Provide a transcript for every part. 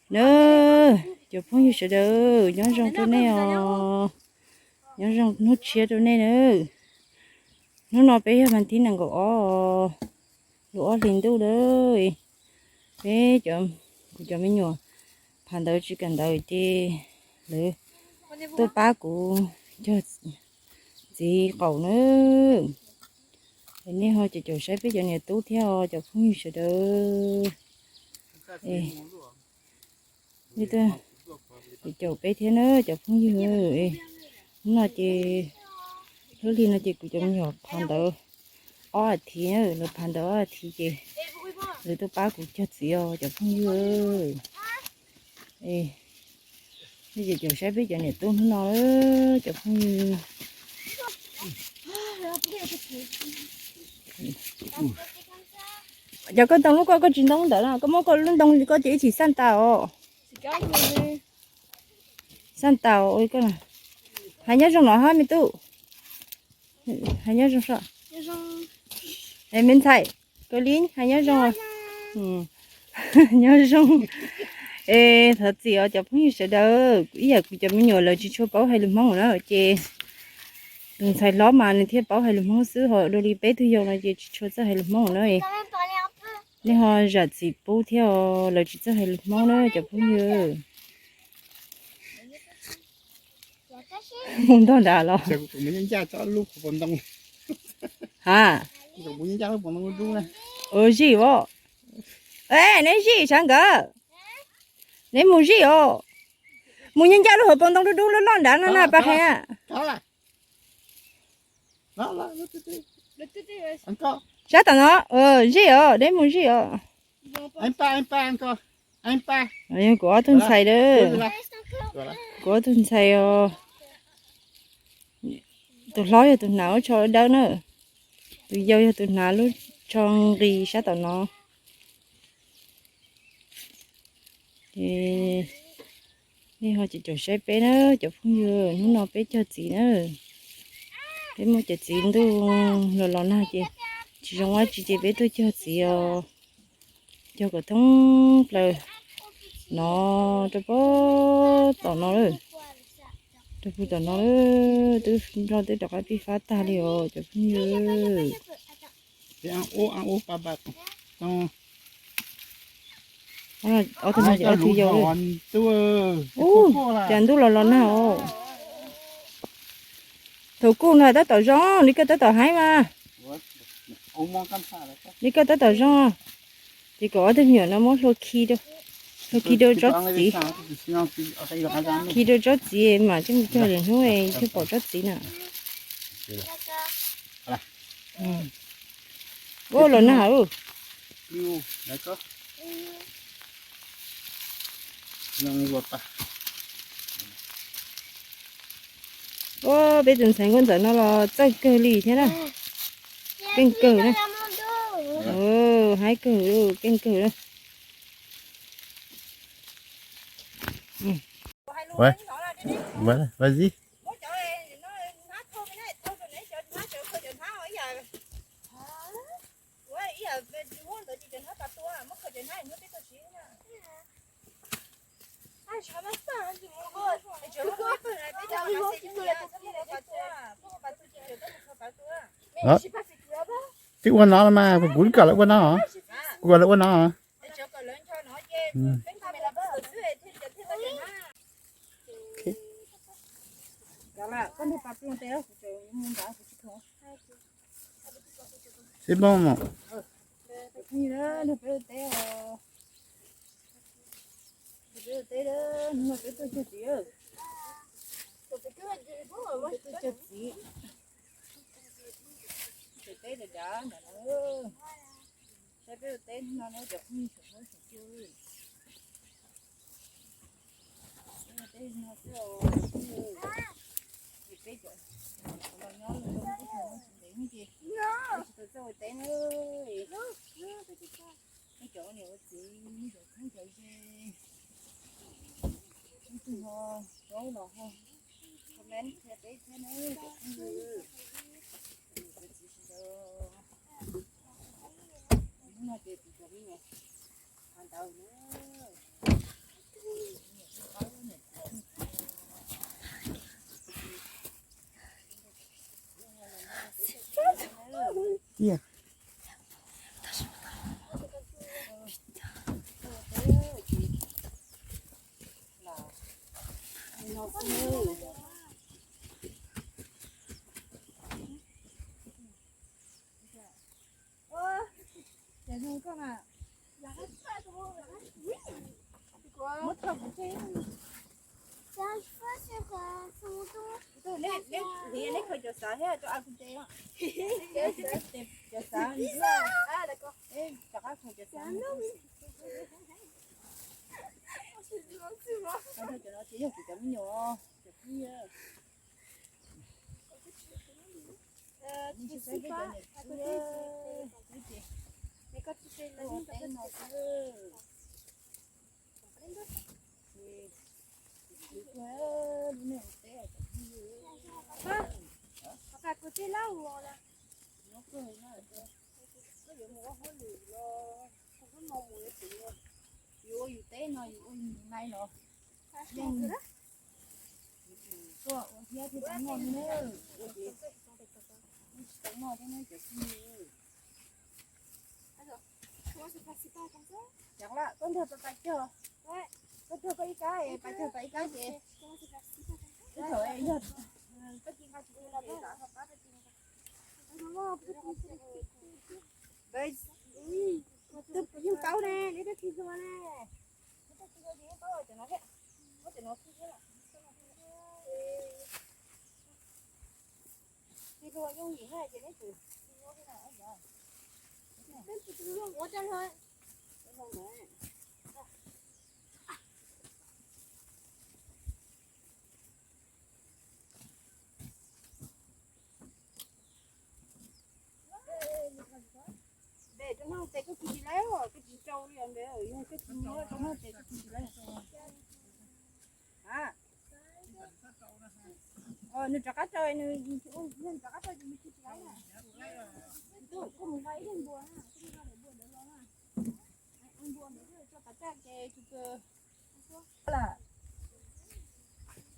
Na, cov phooj ywg sawv daws, nyob zoo rau nej os, nyob zoo hnub tshiab rau nej na. Hnub no peb yog vas thib nees nkaum ob, lub ob hlis ntuj lawm. Peb cov, kuv cov me nyuam phav ntawv tsis kawm ntawv ces lawv tuaj pab kuv cog txiv qaum na. Nej ho caum caum saib peb cov niam tub thiab os cov phooj ywg sawv daws. Nej tuaj caum caum peb thiab na cov phooj ywg. Hnub no ces, lub hli no ces kuv cov me nyuam phav ntawv ob a thiv, lawv phav ntawv ob a thiv ces lawv tuaj pab kuv cog txiv os cov phooj ywg. Nej caum caum saib peb cov niam tub hnub no cov phooj ywg. Cov koj ntoo lub koj, koj tsis ntoo ntawd no, koj muab koj lub ntoo koj ces ib chim xaj tas os. Xaj tas os. Hais nyob zoo no hab me tub. Hais nyob zoo soj. Es me ntxhais, Kaus Lis hais nyob zoo. Nyob zoo. Es thov txim os cov phooj ywg sawv daws, ib yam kuv cov me nyuam lawv tsis tshua paub hais lus Hmoob na ces tus ntxhais hlob mas nws thiaj paub hais lus Hmoob xwb, ho dua li peb tug yau no ces tsis tshua txawj hais lus Hmoob na. Nej ho zam txim pub thiab os, lawv tsis txawj hais lus Hmoob na cov phooj ywg. Mus ntog nrad los? Ha, ua zij os. Neb zij sav nkawd, neb mus zij os. Mus nyob ncaj lub hauv paus ntoo dub dub loj loj nrad no na pas heev. Sab tom no, zij os, neb mus zij os. Kuv ob tug ntxhais, kuv ob tug ntxhais os. Tus hlob yog tus hnav lub tsho dawb na, tus yau yog tus hnav lub tsho nqis sab tom no. Nej ho caum caum saib peb na cov phooj ywg, hnub no peb cog txiv na. Peb muaj cov txiv ntuj los los nag ces tsis zoo dab tsi ces peb tuaj cog txiv os. Cog kom thoob plaws no rau puag tom no lawm, rau puag tom no lawm, twb nroj twb rov qab pij fab tag li os cov phooj ywg. Ob tug no ces ob tug yau li. Ub, cas ntuj los los nag os. Thaum kuj no tab tom zoo li koj tab tom haib mas. Li koj tab tom zoo. Ces kom ob tug me nyuam no muab hlua khi rau, hlua khi rau tsob txiv, khi rau tsob txiv mam coj mus cog lwm hnub thiaj pom tsob txiv na. Ua los nag. Ua peb tus ntxhais nkauj ntxawm no los txawj kawg li thiab na. Keej kawg na. Haib kawg, keej kawg na. Twb ua no los mas, kuv kom lawv ua no. Kuv kom lawv ua no. Sib nplooj mas. Peb ua teb ntawm no, saib peb ua teb no na cov phooj ywg tsoom hmoob tsoom cua. Peb ua teb no xwb os cov phooj ywg. Ces peb cov los nyob los ntev ces peb tsis tau txawj ua teb na. Nej cov ua niam ua txiv, nej cov txheeb cov ze, leej twg ho paub los ho comment qhia peb thiab na cov phooj ywg. Cov niam cov txiv sawv daws, hnub no ces kuv cov me nyuam phav ntawv na. tiag. Neb khaws cov xav thiab, cov xav, rov qab khaws cov xav. Cov no ces yog kuv cov me nyuam, cov phooj ywg. Koj yuav mus ua hauj lwm los, koj mus ua, yuav ua yus teb no, yuav ua yus nai los, yeej tuaj ua thiab thiaj tau noj thiab na. Ua ces tsis tau noj thiab na cov phooj ywg. Cov lawm, koj nrog tau pais cog, koj nrog koj ib kab es pais cog tau ib kab ces, ib thaum yog koj ci nqa tsis tau no ces rov qab koj ci. Yeej paub ne, neb twb khi hlua ne. Neb twb khi hlua ces yeej paub cov no thiab. Muab cov no khi thiab. Khi hlua yooj yim na ces neb tsis khi hlua thiab na. Npe rau no tes koj khi tsis laib, koj tsis rau li os npe, yog koj tsis muab rau no tes koj khi tsis laib. Nws rov qab rau, nws rov qab rau ces nws khi tsis laib na. Koj mus nqa ib daim npua na, koj mus nqa daim npua ntawd los na. Npua ntawd tso pas tag ces tsis kawg.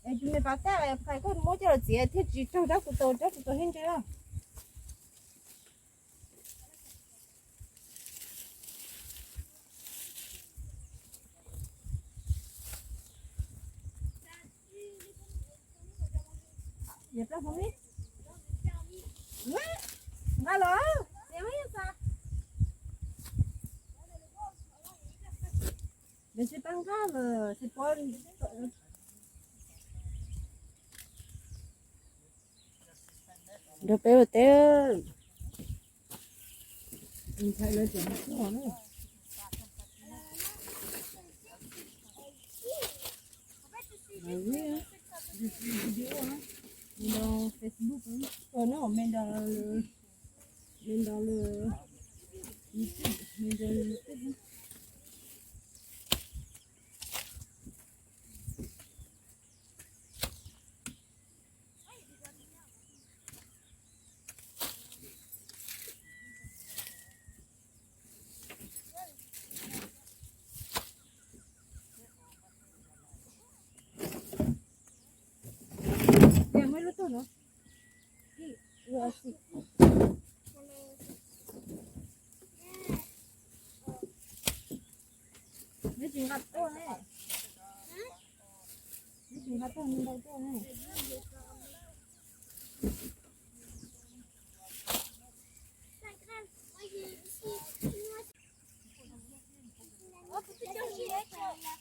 Es tus me pas tag, koj muab coj los txiav thiaj tsis raug rab kuv taus, rab kuv taus thiaj ntse. Nqa los, nrog peb ua teb. Nrog Facebook, nrog lwm, nrog lwm YouTube, nrog lwm YouTube. Neb tsis nqa tuaj ne. Neb tsis nqa tuaj, neb nqa tuaj ne.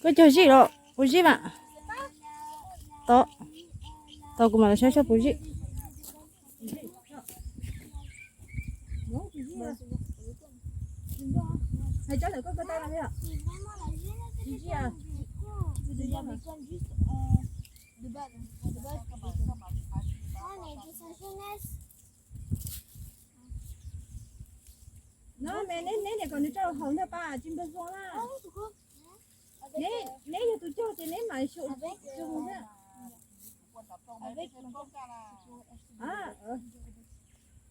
Koj cog zij los puas zij mas? Tau, tau kuv mam los saib saib puas zij. Hais tsob ntawm koj ko tau los yom? Tsis zij. No me neb, neb niam kom nws tso haus ntag pas, tsis npawg zoo na. Neb, neb yog tus cog ces neb mam xyaum zoo thiab.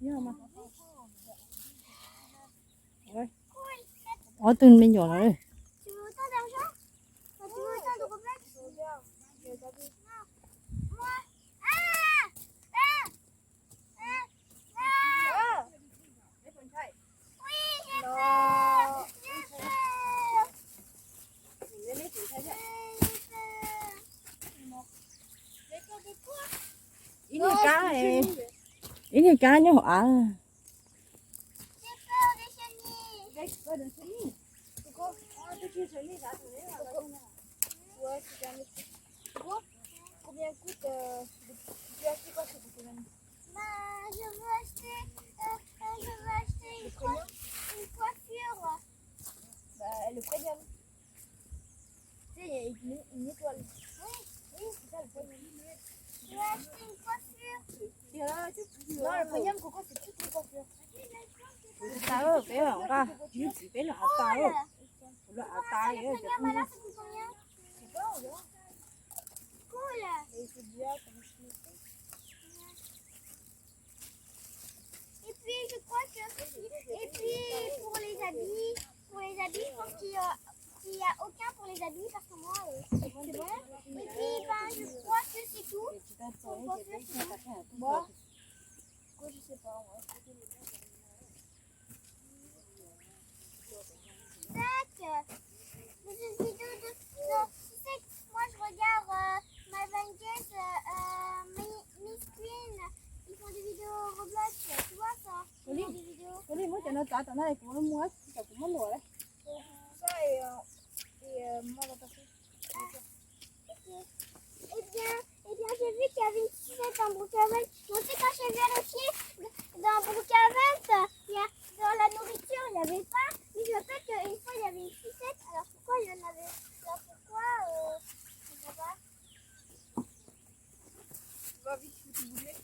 Yog mas. Ob tug me nyuam no. Ib niag kab nyob hauv av. Bah, je veux acheter, euh, euh, je veux acheter une coiffe-, une coiffure. Bah, le premium. Tu sais, il y a une, une étoile. Oui, oui, c'est ça le premium. Je veux acheter une coiffure. Non, le premium, Coco, c'est toutes les coiffures. Peb tas, peb los nqa, yus txiv peb los av tas, los av tas. Premium, là, ça coûte combien ? Cool. Et puis, je crois que, et puis, pour les habits, pour les habits, je pense qu'il y a, qu'il y a aucun pour les habits, parce que moi, euh, c'est bon. Et puis, ben, je crois que c'est tout. Pour le coiffure, c'est bon. Moi, je sais pas, en vrai. Tac. Dans une vidéo de, de, tu sais, moi, je regarde, euh, Marvin Gaye, euh, euh, Mi-, Miss Queen. Ils font des vidéos Roblox, tu vois ça ? Ils font des vidéos. Koj li muab cov no txav tom no, kuv muab, kuv muab luam lawm. Ça et, euh, et, euh, moi, on va passer. Ok. Eh bien, eh bien, j'ai vu qu'il y avait une sucette en Brookhaven. Mais tu sais, quand j'ai vérifié dans Brookhaven, il y a, dans la nourriture, il n'y avait pas. Mais je me rappelle qu'une fois, il y avait une sucette. Alors pourquoi il y en avait, alors pourquoi, euh, je comprends pas. Tu vas vite, tu peux bouger.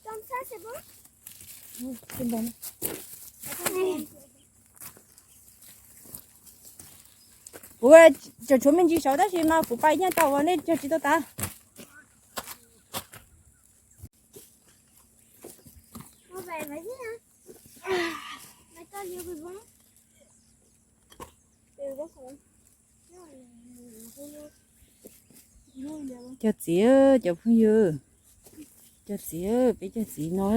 Comme ça, c'est bon ? Kuv tseem tshuav me ntsis saud tab sis mas kuv pais nyiaj tau ua nej cog tsis tau tas. Cov txiv, cov phooj ywg, cov txiv, peb cov txiv no.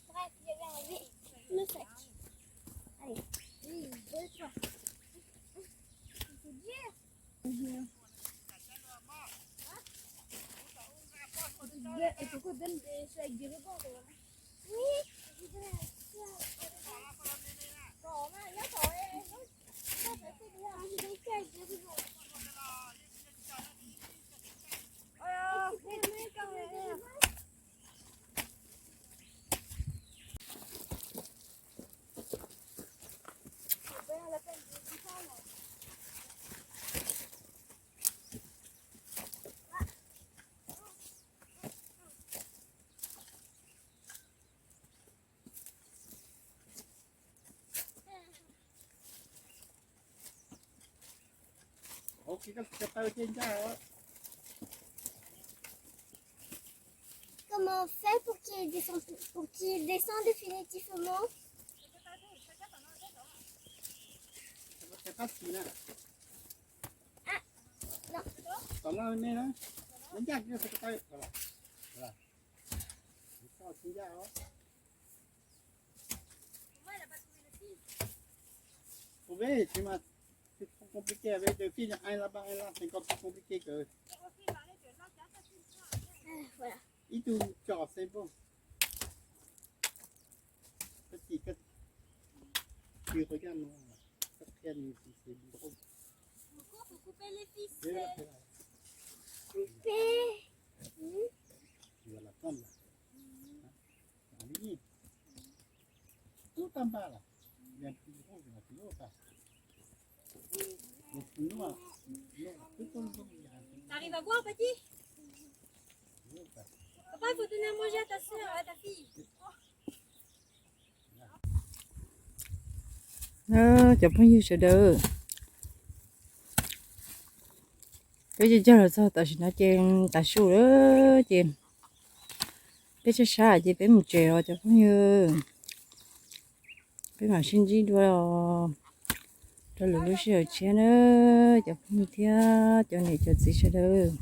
Bref, il y avait un V. Le sac. Allez, une, deux, trois. C'est dur. Et pourquoi donne des, ça avec des rebonds, quoi. Oui, je voudrais ça. Bon, on a rien, ça, ouais, non. Ça, ça fait bien. Ah, je vais faire des rebonds. Hauv kiag koj txiv ko taw ces ncaj os. Comment faire pour qu'il descende, pour qu'il descende définitivement ? Qab txiv na. Tom no me na, ncaj kiag koj txiv ko taw. Tsis ncaj os. Ua peb tsis mas, tsis txhob compliqué, peb cov fij ai la ba ai la xeem ko txhob compliqué kawg. Ib tug tso xeem pog. Koj txiv, koj txiv qhov caj no, koj qhia nws txiv xeem nkaus. Peb. T'arrives à boire, petit ? Papa, il faut donner à manger à ta sœur, à ta fille. Cov phooj ywg sawv daws, Peb cog cog los txog tam sim no ces tav su lawm ces peb sab sab ces peb mus tsev os cov phooj ywg. Peb mam sib ntsib dua rau lwm lub sij hawm tshiab na cov phooj ywg thiab cov niam cov txiv sawv daws.